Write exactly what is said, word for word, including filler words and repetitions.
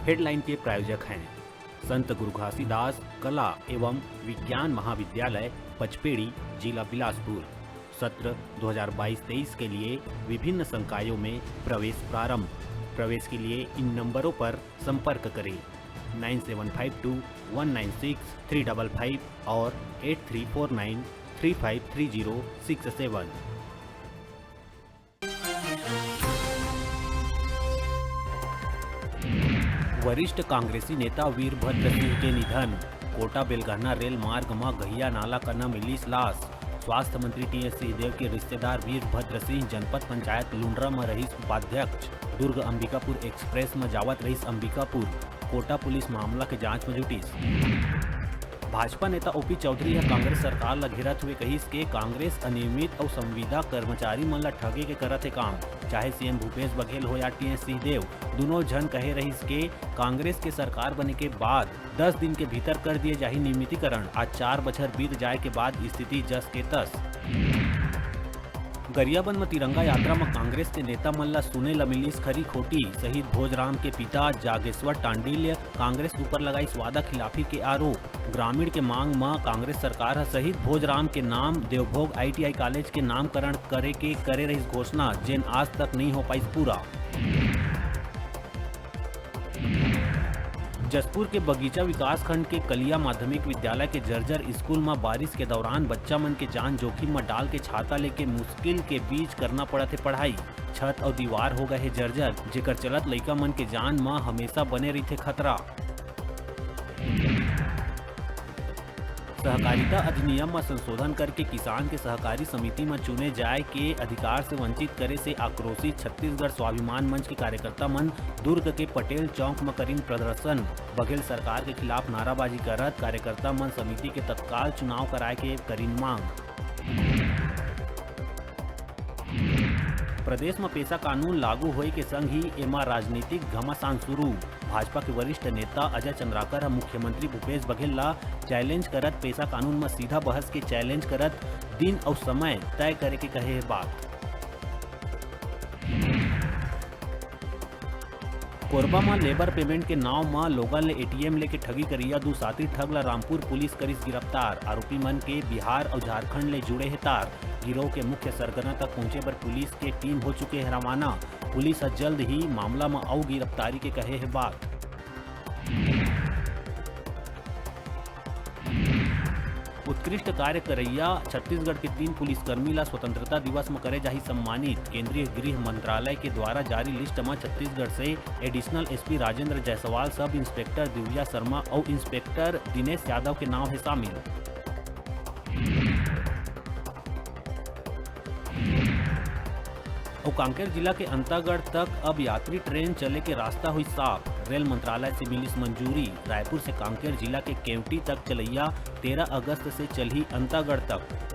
Headline के प्रायोजक हैं संत गुरु घासीदास कला एवं विज्ञान महाविद्यालय पचपेड़ी, जिला बिलासपुर। सत्र दो हज़ार बाईस तेईस के लिए विभिन्न संकायों में प्रवेश प्रारंभ। प्रवेश के लिए इन नंबरों पर संपर्क करें, nine seven five two one nine six three double five और eight three four nine three five three zero six seven. वरिष्ठ कांग्रेसी नेता वीरभद्र सिंह के निधन। कोटा बेलगहना रेल मार्ग म गहिया नाला कना मिलिस लाश। स्वास्थ्य मंत्री टीएस सिंहदेव के रिश्तेदार वीरभद्र सिंह जनपद पंचायत लुंड्रा म रहिस उपाध्यक्ष। दुर्ग अंबिकापुर एक्सप्रेस म जावत रहिस अंबिकापुर। कोटा पुलिस मामला के जांच म जुटिस। भाजपा नेता ओपी चौधरी ह कांग्रेस सरकार ल घेरत हुए कहिस के कांग्रेस अनियमित अउ संविदा कर्मचारी मन ल ठगे के करत हे काम। चाहे सीएम भूपेश बघेल हो या टीएस सिंहदेव, दुनों झन कहे रहिस के कांग्रेस के सरकार बने के बाद दस दिन के भीतर कर दिए जाही नियमितीकरण। आज चार बछर बीत जाए के बाद स्थिति जस के तस। गरियाबंद म तिरंगा यात्रा म कांग्रेस के नेता मन ल सुने ल मिलिस खरी खोटी। शहीद भोजराम के पिता जागेश्वर टांडिल्य कांग्रेस ऊपर लगाइस वादा खिलाफी के आरोप। ग्रामीण के मांग म कांग्रेस सरकार ह शहीद भोजराम के नाम देवभोग आईटीआई कॉलेज के नामकरण करे के करे रहिस घोषणा, जेन आज तक नइ हो पाइस पूरा। जशपुर के बगीचा विकासखंड के कलिया माध्यमिक विद्यालय के जर्जर स्कूल म बारिश के दौरान बच्चा मन के जान जोखिम म डाल के छाता लेके मुश्किल के बीच करना पड़त हे पढ़ाई। छत अउ दीवार हो गए हे जर्जर, जेकर चलत लइका मन के जान म हमेशा बने रहिथे खतरा। सहकारिता अधिनियम म संशोधन करके किसान के सहकारी समिति म चुने जाय के अधिकार से वंचित करे से आक्रोशित छत्तीसगढ़ स्वाभिमान मंच के कार्यकर्ता मन दुर्ग के पटेल चौक म करिन प्रदर्शन। बघेल सरकार के खिलाफ नाराबाजी करत कार्यकर्ता मन समिति के तत्काल चुनाव कराय के करिन मांग। प्रदेश म पेसा कानून लागू होए के संग ही एमा राजनीतिक घमासान शुरू। भाजपा के वरिष्ठ नेता अजय चंद्राकर ह मुख्यमंत्री भूपेश बघेल ला चैलेंज करत पेसा कानून म सीधा बहस के चैलेंज करत दिन अउ समय तय करे के कहे हे बात। कोरबा म लेबर पेमेंट के नाव म लोगन ले एटीएम लेके ठगी करइया दू साथी ठग ल रामपुर पुलिस करिस गिरफ्तार। आरोपी मन के बिहार अउ झारखंड ले जुड़े हे तार। गिरोह के मुख्य सरगना तक पहुंचे बर पुलिस के टीम हो चुके हे रवाना। पुलिस ह जल्द ही मामला म अउ गिरफ्तारी के कहे हे बात। उत्कृष्ट कार्य करइया छत्तीसगढ़ के तीन पुलिसकर्मी ला स्वतंत्रता दिवस म करे जाही सम्मानित। केंद्रीय गृह मंत्रालय के द्वारा जारी लिस्ट म छत्तीसगढ़ से additional SP Rajendra Jaiswal, sub inspector Divya Sharma अउ इंस्पेक्टर दिनेश यादव के नाव हे शामिल। अउ कांकेर जिला के अंतागढ़ तक अब यात्री ट्रेन चले के रास्ता होइस साफ। रेल मंत्रालय से मिलिस मंजूरी। रायपुर से कांकेर जिला के केवटी तक चलइया तेरह अगस्त से चलही अंतागढ़ तक।